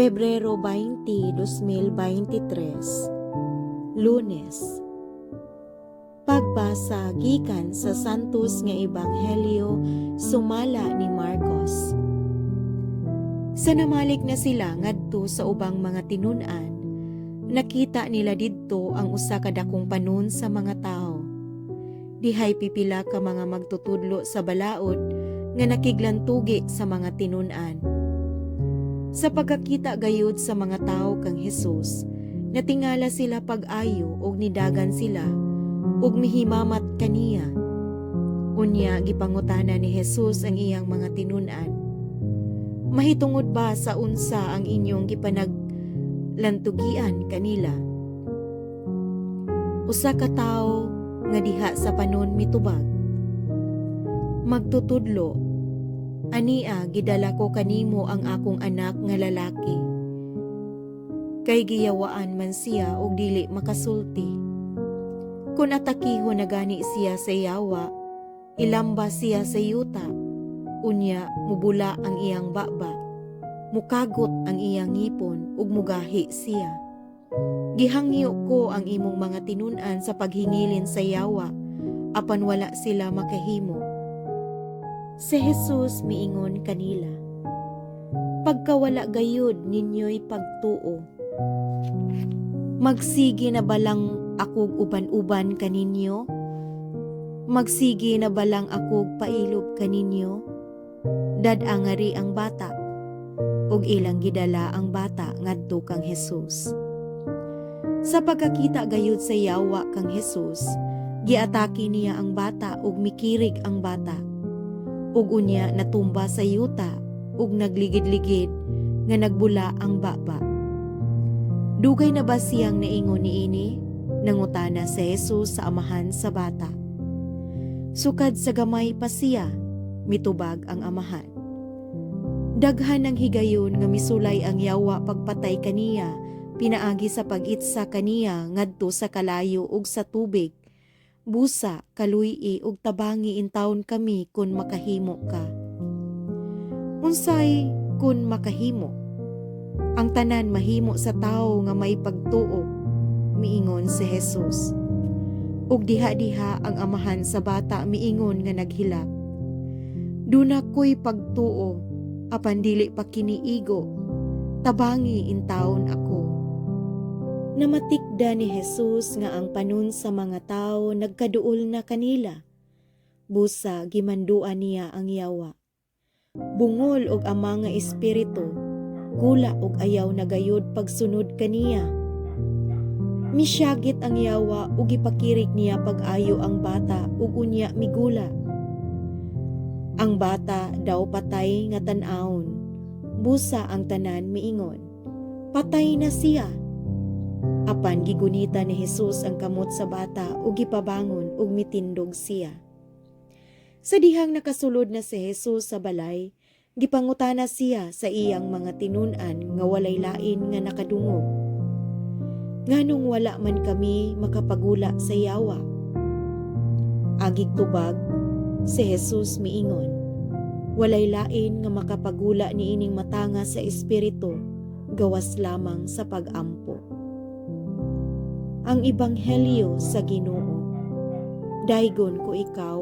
Pebrero 20, 2023, Lunes. Pagbasa gikan sa Santos nga Ebanghelyo sumala ni Marcos. Sa namalik na sila ngadto sa ubang mga tinun-an, nakita nila didto ang usa ka dakong panon sa mga tawo. Dihay pipila ka mga magtutudlo sa balaod nga nakiglantugi sa mga tinun-an. Sa pagkakita gayud sa mga tawo kang Hesus, natingala sila pag-ayo ug nidagan sila ug mihimamat kaniya. Unya gipangutana ni Hesus ang iyang mga tinun-an. "Mahitungod ba sa unsa ang inyong gipanaglantugian kanila?" Usa ka tawo nga diha sa panon mitubag, "Magtutudlo, ania gidala ko kanimo ang akong anak nga lalaki. Kay giyawaan man siya og dili makasulti. Kung atakihon na gani siya sa yawa, ilamba siya sa yuta, unya mubula ang iyang baba, mukagot ang iyang ngipon ug mugahi siya. Gihangyo ko ang imong mga tinun-an sa paghingilin sa yawa, apan wala sila makahimo." Si Jesus miingon kanila, "Pagkawala gayud ninyo'y pagtuo. Magsige na balang akog uban-uban kaninyo? Magsige na balang akog pailob kaninyo? Dad-a ngari ang bata." Ug ilang gidala ang bata ngadto kang Jesus. Sa pagkakita gayud sa yawa kang Jesus, giatake niya ang bata ug mikirig ang bata. Ug unya natumba sa yuta ug nagligid-ligid nga nagbula ang baba. "Dugay na ba siyang naingon niini?" nangutana si Jesus sa amahan sa bata. "Sukad sa gamay pa siya," mitubag ang amahan. "Daghan ang higayon nga misulay ang yawa pagpatay kaniya pinaagi sa pag-itsa kaniya ngadto sa kalayo ug sa tubig. Busa kaluy-i ug tabangi intawon kami kun makahimo ka." "Unsay 'kun makahimo'? Ang tanan mahimo sa tawo nga may pagtuo," miingon si Jesus. Ug diha-diha ang amahan sa bata miingon nga naghilak, "Duna ko'y pagtuo, apan dili pa kini igo. Tabangi intawon ako." Namatikda ni Jesus nga ang panon sa mga tao nagkaduol na kanila. Busa gimanduan niya ang yawa, "Bungol og ama nga espiritu, gula og ayaw na gayud pagsunod kaniya." Misyagit ang yawa ug gipakirig niya pag-ayo ang bata ug unya migula. Ang bata daw patay nga tan-awon. Busa ang tanan miingon, "Patay na siya." Apan gigunita ni Jesus ang kamot sa bata ug gipabangon ug mitindog siya. Sa dihang nakasulod na si Jesus sa balay, gipangutana siya sa iyang mga tinun-an nga walay lain nga nakadungog, "Nganong wala man kami makapagula sa yawa?" Agig tubag, si Jesus miingon, "Walay lain nga makapagula niining matanga sa espiritu gawas lamang sa pagampo." Ang Ebanghelyo sa Ginoo. Daygon ko ikaw,